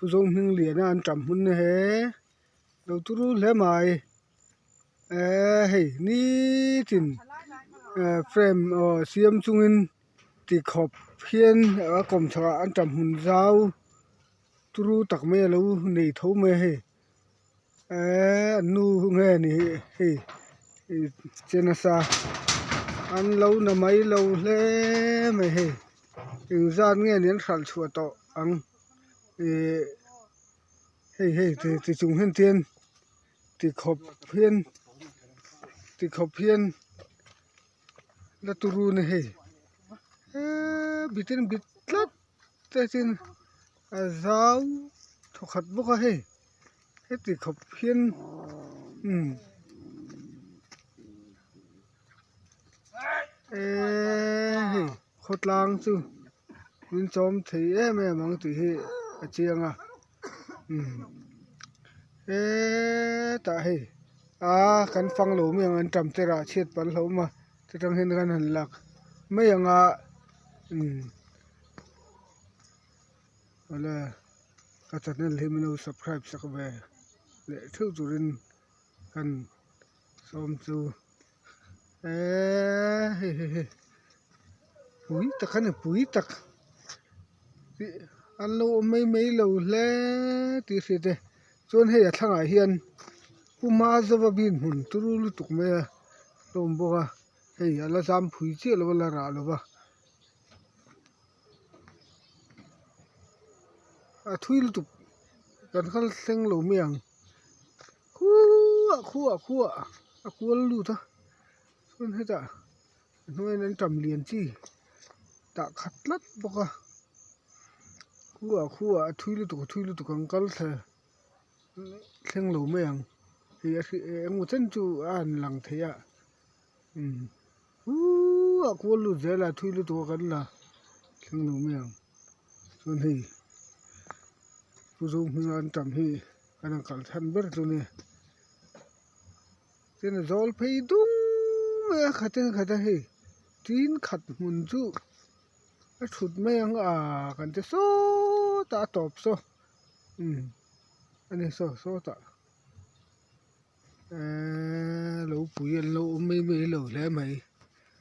Pu Zohmingliana an tam hmun he lo turu hle mai eee hei nitin frame aw siam chungin tikhawp hian a kawm chhakah an tam hmun zau turu tak mai a lo nei tho mai a hei eee an nu nge ni hei che nasa an lo na mai lo hle mai hei engzat nge ni an hralh chhuah tawh ang ihh hei hei ti chung hian tian ti khawp hian ti khawp hian la turu ni hei eee bitin bit tlat te chin a zau thawkhat bawk a hei heti khawp hian umm eee hei khawtlang chu min chawm thei em em ang tih hi a chiang a umm hetah hei aa kan fang lo mai ang an tam te rah chhiat palh hlauh a chutang hian kan han lak mai ang a umm awle ka channel hi min lo subscribe sak ve leh theuh turin kan sawm chu eeee hei hei hei pui tak a ni pui tak ih an lo awm mai mai lo hle tih hriat e chuan hei a thlangah hian pu Mazava bin hmun turu lutuk mai a hlawm bawk a hei a la zam phui chiah lo a la rah lo va a thui lutuk kan kal thleng lo mai ang. Khuah khuah khuah a kual lut a chuan hetah a hnuaiah an tam lian chi tah khat tlat bawk a khuah khuah a thui lutuk a thui lutuk ang kal thla thleng lo mai ang hei a hrih engemaw chen chu a han lang thei a umm khuah kual lut zel a thui lutuk a kan la thleng lo mai ang chuan hei pu Zohminga an tam hi. Kan han kal chhan ber chu ni tin a zawl phei dung mai a khatin khat a hei tin khat hmun chu a thut mai ang a kan ti sawtah a tawp saw umm a ni saw sawtah eeee lo pui an lo awm mai mai lo hle mai.